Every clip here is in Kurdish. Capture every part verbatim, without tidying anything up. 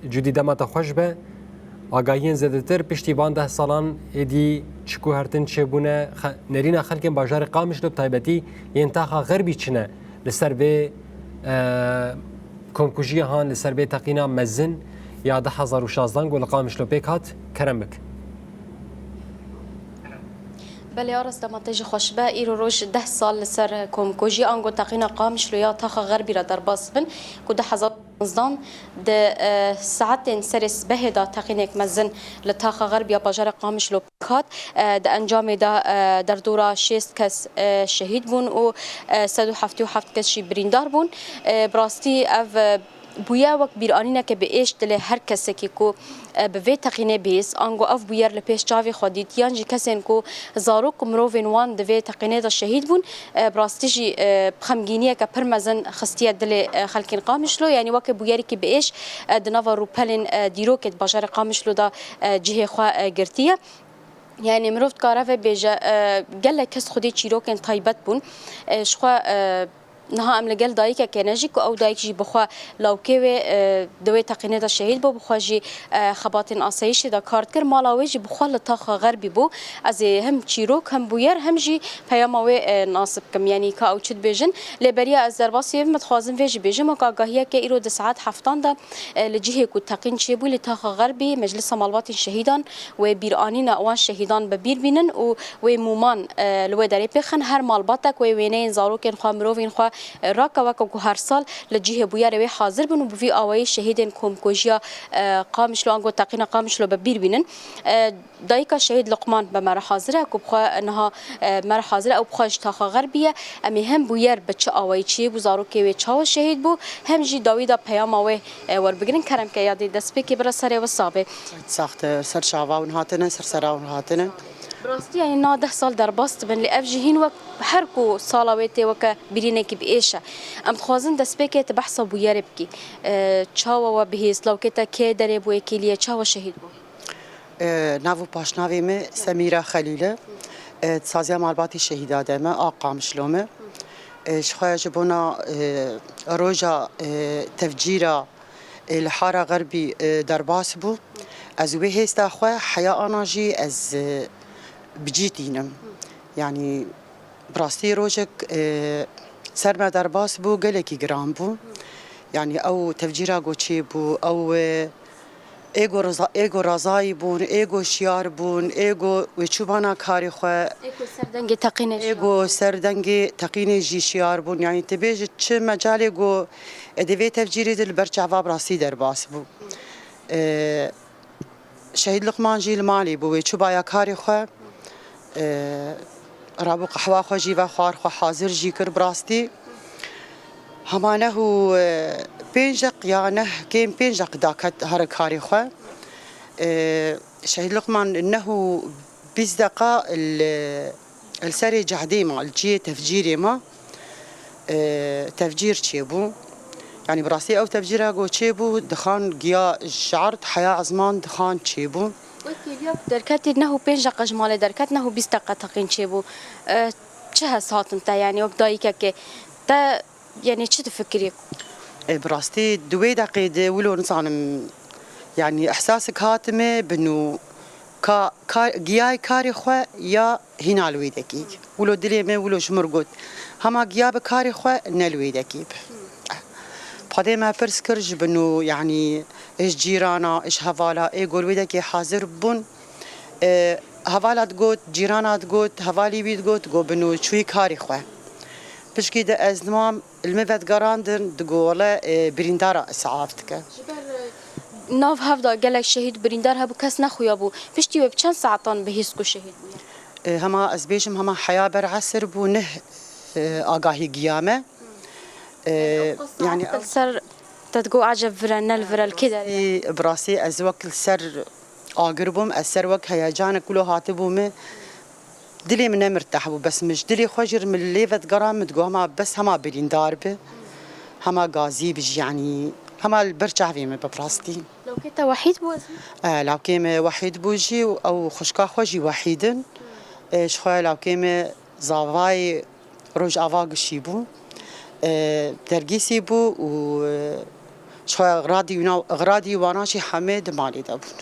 Cudî dema te xweş be. Agahiyên zêdetir piştî van deh salan êdî çi ku her tim çêbûne, xe-, nerîna xelkên bajarê Qamişlo bi taybetî yên taxa Xerbî çi ne li ser vê, e, komkujiya han, li ser vê teqîna mezin ya du hezar û şazdan ku li Qamişlo pêk hat, kerem bik. Belê, Aras, dema te jî xweş be. Îro roj deh sal li ser komkujiya ango teqîna Qamişlo ya taxa Xerbî re derbas bin ku du hezar û şazdan di, e, saetên serê sibehê de teqînek mezin li taxa Xerbî ya bajarê Qamişlo pêk hat. E, di encamê de, e, derdora şêst kes, e, şehîd bûn û, e, sed û heftê û heft kes jî birîndar bûn. E, bi rastî ev, e, bûye wek bîranîneke bi êş dilê her kesekî ku, e, bi vê teqînê bihîst, ango ev bûyer li pêş çavê xwe dît, yan jî kesên ku zarok û mirovên wan di vê teqînê de şehîd bûn, e, bi rastî jî, e, bi xemgîniyeke pir mezin xistiye dilê, e, xelkên Qamişlo, yanî weke bûyerekî bi êş, e, di nava rûpelên, e, dîrokê di bajarê Qamişlo de, e, cihê xwe, e, girtiye. Yanî mirov dikare vê bêje, e, gelek kes xwedî çîrokên taybet bûn. E, ji xwe, e, niha em li gel dayikekê ne jî ku ew dayik jî bi xwe lawkê wê, e, di wê teqînê de şehîd bû, bi xwe jî, e, xebatên asayîşê de kar dikir. Mala wê jî bi xwe li taxa Xerbî bû. Ez ê hem çîrok, hem bûyer, hem jî peyama wê, e, nas bikim. Yanî ka ew çi dibêjin. Lê beriya ez derbasî wê bim, dixwazim vê jî bêjim, wek agahiyeke îro di saet heftan de, e, li cihê ku teqîn çêbû li taxa Xerbî, Meclisa Malbatên Şehîdan wê bîranîna wan şehîdan bi bîr bînin û wê mûman, e, li wê derê pêxin. Her malbatek wê wêneyên zarokên xwe, mirovên xwe, e, rake, weke ku her sal li cihê bûyerê wê hazir bin û bi vî awayî şehîdên komkujiya, e, Qamişlo ango teqîna Qamişlo bi bîr bînin. E, Dayika şehîd Luqman bi me re hazir e, ku bi xwe niha, e, me re hazir e, ew bi xwe ji taxa Xerbî ye. Em ê hem bûyer bi çi awayî çêbû, zarokê wê çawa şehîd bû, hem jî dawî de peyama wê, e, werbigirin. Kerem ke yadê destpêkê bire serê wisa bê. Saxtir, ser çava hûn hatine, ser sera hûn hatine. Bi rastî, yanî na deh sal derbas dibin, lê ev jî hîn wek her ku sala wê tê weke birînekî bi êş e. Em dixwazin destpêkê tu behsa bûyerê bikî. E, çawa we bihîst, lawkê te kê derê bû, êkêlî ye, çawa şehîd bû? E, nav û paşnavê me Semîra Xelîl e. E, di saziya malbatê şehîda de me, a Qamişlo me. E, ji xwe ji bona, e, roja, e, tevcîra, e, li Hara Xerbî, e, derbas bû. Ez wê hêsta xwe heya ana jî ez, e, bi cî tînim. Yanî bi rastî rojek, e, ser me derbas bû, gelekî giran bû. Yanî ew tevcîra ku çêbû, ew, e, ê ku reza-, ê ku razayî bûn, ê ku şiyar bûn, ê ku wê çûbana karê xwe, Ê ku ser dengê teqînê ê şiyar ku bûn. Ser dengê teqînê jî şiyar bûn. Yanî tu bêjî çi mecalê ku, e, di vê tevcîrê de li ber çava bi rastî derbas bû. E, Şehîd Luqman jî li malê bû, wê çûbaya karê xwe, e, rabû qehwa xwe jî vexwar, xwe hazir jî kir bi rastî. Hema neh û, e, pênc deq ya neh kêm pênc deq daket here karê xwe. E, Şehîd Luqman neh û bîst deqa li, li serê cehdê ma, li cihê tevcîrê ma, e, tevcîr çêbû. Yanî bi rastî ew tevcîra ku çêbû, dixan giya ji erd heya ezman dixan çêbû. Wekî ya derketî neh û pênc deqa ji malê derket, neh û bîst deqa teqîn çêbû. E, çi hes hatin te, yanî wek dayikekê te Yanî çi difikirî? E, bi rastî di wê deqê de wilo nizanim, yanî ihsasek hatime bin û ka, ka, giyayê karê xwe ya hîna li wê dekî. Wilo dilê me wilo ji mir got, hema giya bi karê xwe ne li wê dekî bi. Padê me pirs kir ji bin û yanî ji cîrana, ji hevala ê ku li wê dekê hazir bûn. E, hevala digot, cîrana digot, hevalî wî digot, go bin û çûyî karê xwe. Pişkî de ez nimam, li min vedigerandin, digo wele, e, birîndara îsaf dike. Ji ber, e, nav hev de gelek şehîd birîndar hebû, kes nexuya bû. Piştî wê bi çend saetan bihîst ku şehîd bûye? E, hema ez bêjim, hema heya ber esir bû, neh, e, agahî giya me. E, yanî ew ser te digo eceb vir e, ne li vir e, li kê derê ye? Bi rastî ez wek li ser agir bûm, ez ser wek heyecanek wilo hatibû min. Dilê min ne mirteh bû, bes min ji dilê xwe jî min lê vedigeran, min digot hema bes hema birîndar bi, hema gazî bi jî, yanî hema li ber çavê min bi, bi rastî. Lawkê te wehîd bû ezî? E, lawkê me wehîd bû jî û ew xwişka xwe jî wehîd in. E, ji xwe lawkê me zavayê Rojava gişî bû. E, dergîsî bû û, e, Ji xwe xiradî wîna, xiradî wana jî hemê di malê de bûn.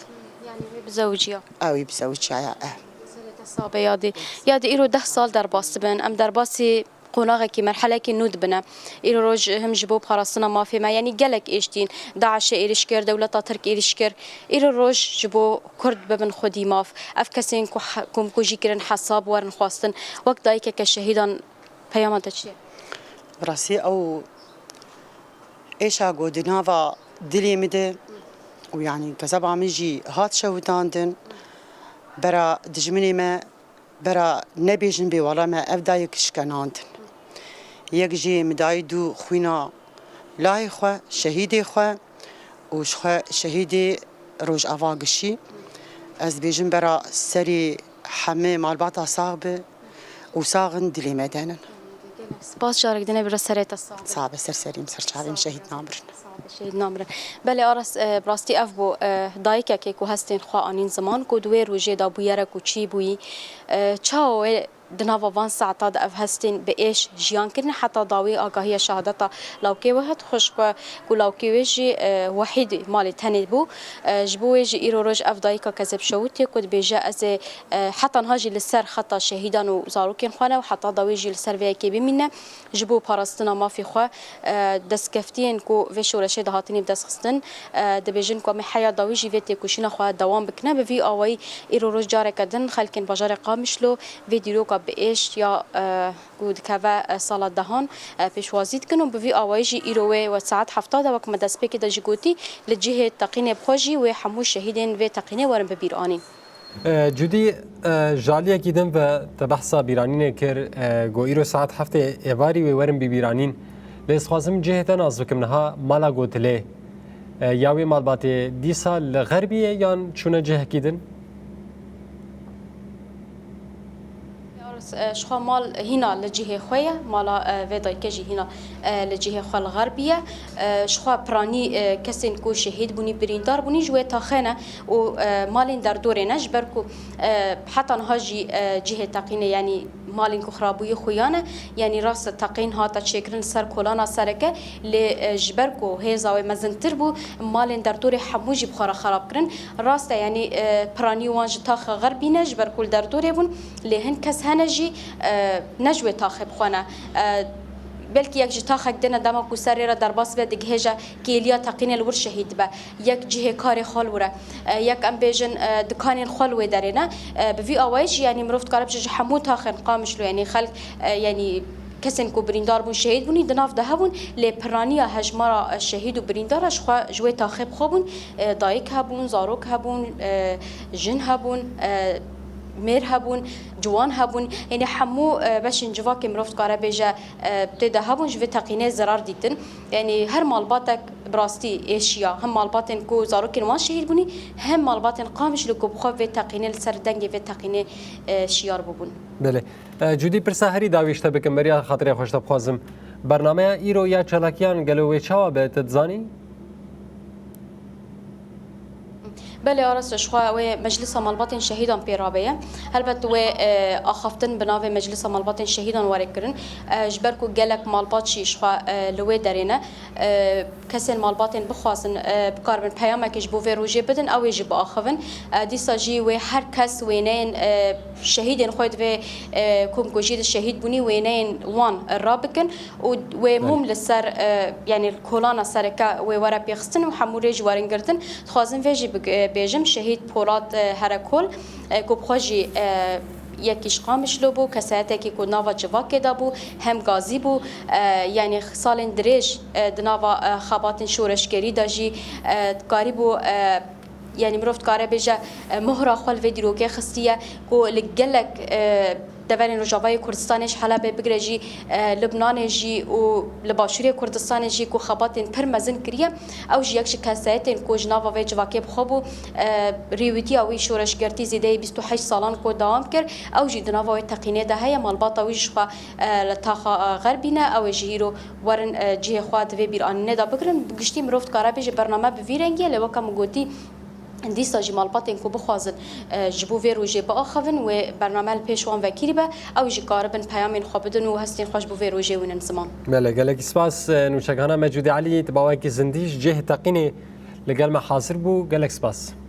Yanî wê bizewiciya. Ew ê bizewiciya, e. Serê te sabe yadî. Yadî îro deh sal derbas dibin. Em derbasî qonaxekî, merhelekî nû dibine. Îro roj him ji bo parastina mafê me, yanî gelek êş dîn. DAIŞê êrîş kir, dewleta Tirk êrîş kir. Îro roj ji bo Kurd bibin xwedî maf. Ev kesên ku he-, komkujî kirin hesab werin xwestin. Wek dayikeke şehîdan peyama te çi ye? Bi rastî ew êşa ku di nava dilê min de û yanî kezeba min jî hat şewitandin, bera dijminê me, bera nebêjin bê wala me ev dayik şikenandin. Yek jê min dayî dû xwîna layê xwe, şehîdê xwe û ji xwe şehîdê Rojava gişî. Ez dibêjim bera serê hemê malbata sax be û sax in dilê me de nin. Spas, carek din bira serê te sax be. Sax be, ser serî min, ser çavê min, şehîd namirin. Sax be, şehîd namirin. Belê Aras, e, bi rastî ev bû, e, dayikekê ku hestên xwe anîn ziman ku di wê rojê de bûyerek û çî bûyî. E, çawa wê di nava van saeta de ev hestên bi êş jiyan kirin, heta dawî agahiya şehadeta lawkê we hat, xweş ku, ku lawkê wê jî, e, wehîd malê tenê bû. E, ji bo wê jî îro roj ev dayika kezeb şewitiye ku dibêje, ez ê, e, heta niha jî li ser xeta şehîdan û zarokên xwe ne û heta dawî jî li ser vê yekê bimîne. Ji bo parastina mafê xwe, e, destkeftiyên ku vê şoreşê de hatine bi dest xistin, e, dibêjin ku em ê heya dawî jî vê têkoşîna xwe dewam bikine. Bi vî awayî îro roj careke din xelkên bajarê Qamişlo vê dîroka bi êş ya, e, ku dikeve, e, sala dehan, e, pêşwazî dikin û bi vî awayî jî îro wê we saet hefta de, wek me destpêkê de jî gotî, li cihê teqînê bi xwe jî wê hemû şehîdên vê teqînê werin bibîranîn. E, Cudî, e, ji aliyekî din ve te behsa bîranînê kir, e, got îro saet heftê êvarî wê werin bibîranîn. Lê ez dixwazim cihê te nas bikim niha mala Gotilê. E, ya wê malbatê dîsa li Xerbî ye yan çûne cihekî din? Yalnız, e, ji xwe mal hîna li cihê xwe ye, mala, e, vê dayikê jî hîna, e, li cihê xwe li Xerbî ye. E, ji xwe piranî, e, kesên ku şehîd bûnî, birîndar bûnî ji wê taxê ne û, e, malên derdorê ne, ji ber ku, e, heta niha jî, e, cihê teqînê, yanî malên ku xirabûyî xuya ne, yanî rast e teqîn hate çêkirin li ser kolana sereke, lê, e, ji ber ku hêza wê mezintir bû, malên derdorê hemû jî bi xwe re xerab kirin. Rast e, yanî, e, piranî wan ji taxa Xerbî ne, ji ber ku li derdorê bûn, lê hin kes hene jî, e, ne ji wê taxê bi xwe ne. E, belkî yek ji taxek dine dema ku ser rê re derbas be, digihêje kêliya teqînê li wir şehîd dibe. Yek cihê karê xwe li wir e. E, yek em bêjin, e, dikanên xwe li wê derê ne. E, bi vî awayî jî, yanî mirov dikare bije ji hemû taxên Qamişlo, yanî xelk, e, yanî kesên ku birîndar bûn, şehîd bûnî, di nav de hebûn, lê piraniya hejmara, e, şehîd û birîndara ji xwe, ji wê taxê bi xwe bûn. E, dayik hebûn, zarok hebûn, e, jin hebûn, e, mêr hebûn, ciwan hebûn. Yanî hemû, e, beşên civakê mirov dikare bêje, e, tê de hebûn, ji vê teqînê zerar dîtin. Yanî her malbatek bi rastî êşiya, hem malbatên ku zarokên wan şehîd bûnî, hem malbatên Qamişlo ku bi xwe vê teqînê, li ser dengê vê teqînê, e, şiyar bûbûn. Belê. E, Cudî, pirsa herî dawî ji te bikim, beriya xatirê xwe ji te bixwazim. Bernameya îro ya çalakiyan gelo wê çawa be, tu dizanî? Belê Aras, ji xwe wê Meclisa Malbatên Şehîdan pê rabe ye. Helbet wê, e, axaftin bi navê Meclisa Malbatên Şehîdan were kirin. E, ji ber ku gelek malbat jî ji xwe, e, li wê derê ne. E, kesên malbatên bixwazin, e, bikaribin peyamekê ji bo vê rojê bidin, ew ê jî biaxivin. E, dîsa jî wê her kes wêneyên, e, şehîdên xwe di vê, e, komkujiyê de şehîd bûnî, wêneyên wan rabikin û wê Belê. mûm li ser, e, yanî kolana sereke wê were pêxistin û hemû rê jî werin girtin. Dixwazim vê jî bik-, e, bêjim, şehîd Polat, e, Herekol, e, ku bi xwe jî, e, yekî ji Qamişlo bû, kesayetekî ku nava civakê de bû, hem gazî bû, e, yanî salên dirêj, e, di nava, e, xebatên şoreşgerî de jî, e, karîbû, e, yanî mirov dikare bêje, e, mohra xwe li vê dîrokê xistiye ku li gelek, e, deverên Rojavayê Kurdistanê ji Helebê bigire jî, e, Libnanê jî û li Başûrê Kurdistanê jî ku xebatên pir mezin kiriye, ew jî yek ji kesayetên ku ji nava vê civakê bi xwe bû, e, rêwîtiya wî şoreşgertî zêdeyî bîst û heşt salan ku dewam kir, ew jî di nava wê teqînê de heye, malbata wî ji xwe, e, li taxa, e, Xerbî ne, ew ê jî îro werin, e, cihê xwe di vê bîranînê de bigirin. Bi giştî mirov dikare bêje bername bi vî rengî ye, lê weke min gotî, Dîsa jî malbatên ku bixwazin, e, ji bo vê rojê biaxivin, wê bername li pêş wan vekirî be, ew jî karibin peyamên xwe bidin û hestên xwe ji bo vê rojê wînin ziman. Belê, gelek spas, e, nûçegihana Mecûdê Elî, di bawekî zindî ji cihê teqînê li gel me hazir bû. Gelek spas.